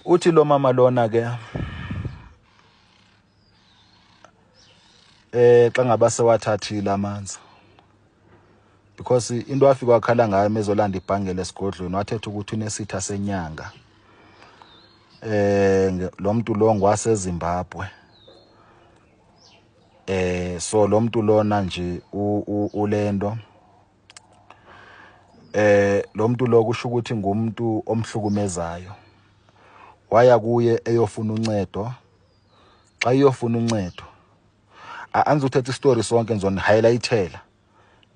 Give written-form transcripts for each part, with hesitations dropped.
Uthi lo mama lona ke xa ngaba sewathathile amanzi, because into afika wakhala ngayo mezolanda ibhangela esigodlweni, wathetha ukuthi unesitha senyanga. Lo muntu lo ngwaseZimbabwe. So lo muntu lona nje ulento lo muntu lo kusho ukuthi ngumuntu omhlukumezayo. Waya kuye eyofuna uncedo. Xa iyofuna uncedo, andizuthetha istory sonke, ngizoni-highlightela,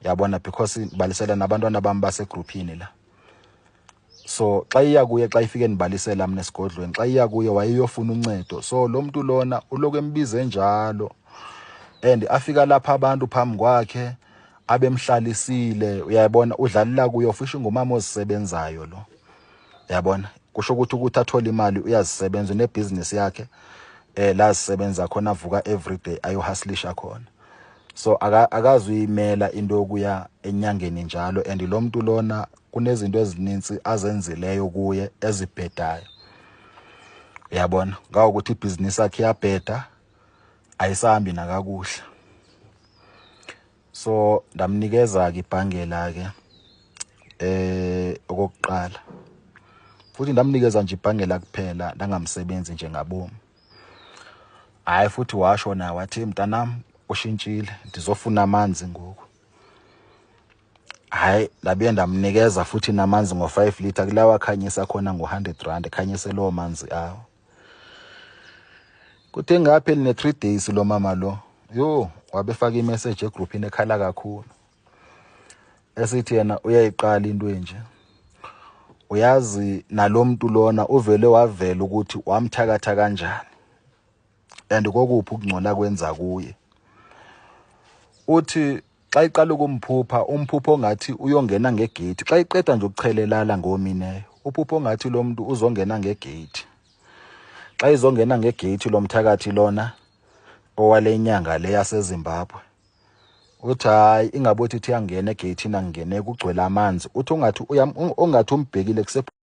yabona, because ngibalisela nabantwana bami basegruphini la. So xa iya kuye, xa ifike ndibalisela mna esigodlweni, xa iya kuye wayeyofuna uncedo. So lo muntu lona uloku embize njalo, and afika lapha abantu phambi kwakhe abemhlalisile, uyayibona, udlalela kuyo futhi ngumama ozisebenzayo lo, yabona. Kusho ukuthi athole imali uyazisebenza, unebusiness yakhe la zisebenza khona, avuka everyday ayohustlisha khona. So akazuyimela into yokuya enyangeni njalo, and lo muntu lona kunezinto ezininzi azenzileyo kuye ezibhedayo, uyabona, ngawo ukuthi ibhizinisi yakhe iyabheda, ayisambi nakakuhle. So ndamnikeza ke ibhangela ke okokuqala, futhi ndamnikeza nje ibhangela kuphela, ndangamsebenzi nje ngabomi. Hayi, futhi washo na wathi, mntanam, ushintshile, ndizofuna amanzi ngoku. Hayi, ndabuye ndamnikeza futhi namanzi ngo-5 liter, kulawa akhanyisa khona ngo-100 rand, ekhanyise lowo manzi awo. Kuthe ngapheli ne-3 days lo mama lo, yo, wabefaka imessage egruphini ekhala kakhulu, esithi yena uyayiqala into enje. Uyazi nalomuntu lona uvele wavela ukuthi wamthakatha kanjani and kokuphi ukungcola kwenza kuye. Uthi xa iqala ukumphupha, umphupho ongathi uyongena ngegate, xa iqeda nje ukuchelelala ngomineyo, uphupho ongathi lo muntu uzongena ngegate. Xa izongena ngegate lo mthakathi lona owale nyanga le yaseZimbabwe, uthi hayi, ingabothi ithi iyangena egeyithini, angene kugcwele amanzi. Uthi ungathi umbhekile kuse